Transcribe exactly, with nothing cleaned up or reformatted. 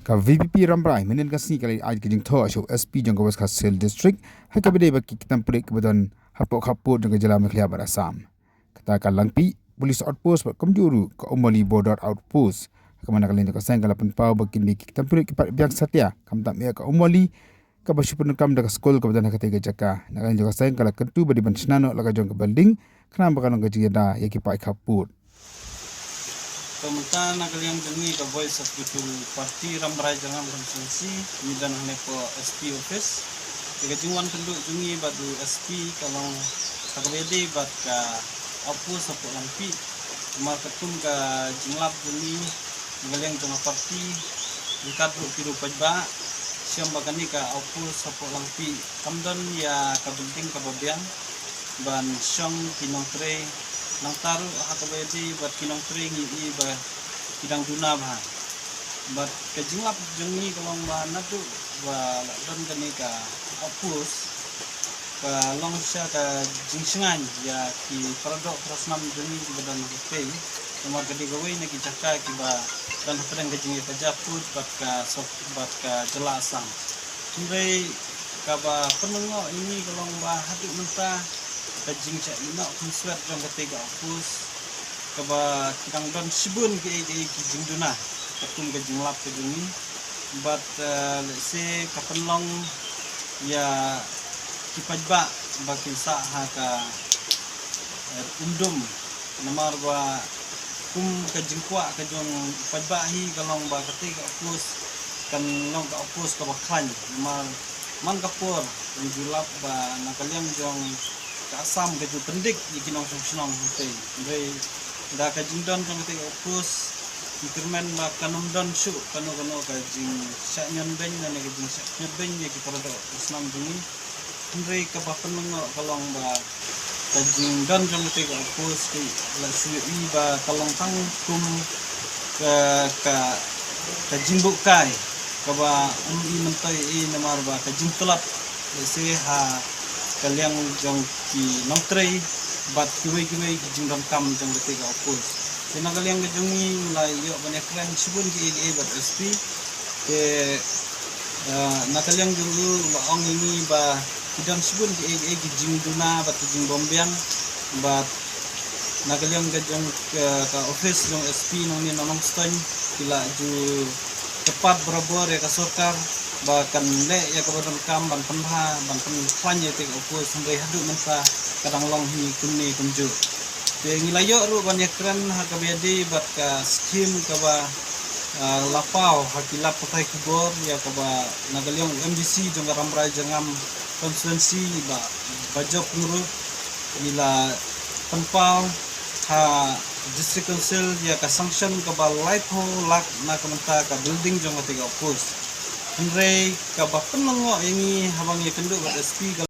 Ka VPP Rambrai mynhynnin ka sngi ka la ai ka jingthoh sha u SP jong ka West Khasi Hills District ha kaba ïadei bad ki khyndai pulit kiba don hapoh khappud jong ka jylla Meghalaya bad Assam. Kata ka Langpih Police Outpost bad kumjuh ruh ka Umoli Border Outpost. Ha kaba na ka liang jong ka seng ka la pynpaw ba kin dei ki khyndai pulit ki pat biang satia, khamtam ïa ka Umoli kaba shu pyndonkam da ka skul kaba don ha katei ka jaka. Na ka liang jong ka seng ka la kyntu ba dei ban shna noh la ka jong ka building khnang ba kan long ka jingïada ïa ki paid khappud. Ka mynta na ka liang jong ngi ka Voice of People Party Rambrai Jyrngam Constituency ngi don hangne hapoh SP office. Ïa ka jingwan kynduh jong ngi bad u SP ka long ha kaba ïadei bad ka outpost hapoh Langpih. Namar katkum ka jinglap jong ngi na ka liang jong ka party ryngkat ruh ki riew paidbah, shem ba kane ka outpost hapoh Langpih kam don ïa ka building kaba biang ban shong ki nongtrei. Nangta ruh ha kaba ïadei bad ki nongtrei ngi i ba ki dang duna bha. Bad ka jinglap jong ngi ka long ba naduh ba la don kane ka outpost ka long shisha ka jingshngaiñ ïa ki paradoh parasnam jong ngi kiba don ha katei. Namar ka dei kawei na ki jaka kiba don hapdeng ka jingïakajia pud bad ka sor-, bad ka jylla Assam. Hynrei kaba pynlyngngoh ïa ngi ka long ba haduh mynta ka jingshah ïehnoh khunswet jong katei ka outpost kaba ki dang don shibun kiei kiei ki jingduna katkum ka jinglap ka jong ngi. Bad, eh, lehse ka pynlong ïa ki paidbah ba kin sah ha ka, eh, um dum. Namar ba kum ka jingkwah ka jong u paidbah hi ka long ba katei ka outpost kan long ka outpost kaba khlaiñ. Namar man ka por kan ju lap ba na ka liang jong ka Assam ka ju pyndik ïa ki nongshong shnong hatei. Hynrei da ka jingdon jong katei ka outpost ngi kyrmen ba kan ym don shuh kano kano ka jingshah ñion beiñ lane ka jingshah ñion beiñ ïa ki paradoh parasnam jong ngi. Hynrei kaba pynlyngngoh ka long ba ka jingdon jong katei ka outpost ka la shu ïohi ba ka long tang kum ka, ka, ka jingbuhkai kaba ym i myntoi i namar ba ka jingtlot lehse ha ka liang jong ki nongtrei bad kiwei kiwei ki jingdonkam jong katei ka outpost. Te na ka liang ka jong ngi ngi la ïoh ban ïakren shibun kiei kiei bad SP. Te, eh, na ka liang jong u la ong ïa ngi ba ki don shibun kiei kiei ki jingduna bad ki jingbymbiang bad na ka liang ka jong ka, ka office jong SP nangne na Nongstoiñ ki la ju kyrpad barabor ïa ka sorkar ba kan leh ïa kaba donkam ban pynbha ban pynkhlaiñ ïa katei ka outpost, hynrei haduh mynta ka dang long hi kumne kumjuh. Te ngi la ïoh ruh ban ïakren ha kaba ïadei bad ka skhim kaba, ah, la paw ha ki lad pathai khubor ïa kaba na ka liang u MDC jong ka Rambrai Jyrngam constituency ba, Bajop Pyngrope, ngi la pynpaw ha District Council ïa ka sanction kaba laiphew lak na ka bynta ka building jong katei ka outpost. Hynrei kaba pynlyngngoh ïa ngi haba ngi ïakynduh bad SP ka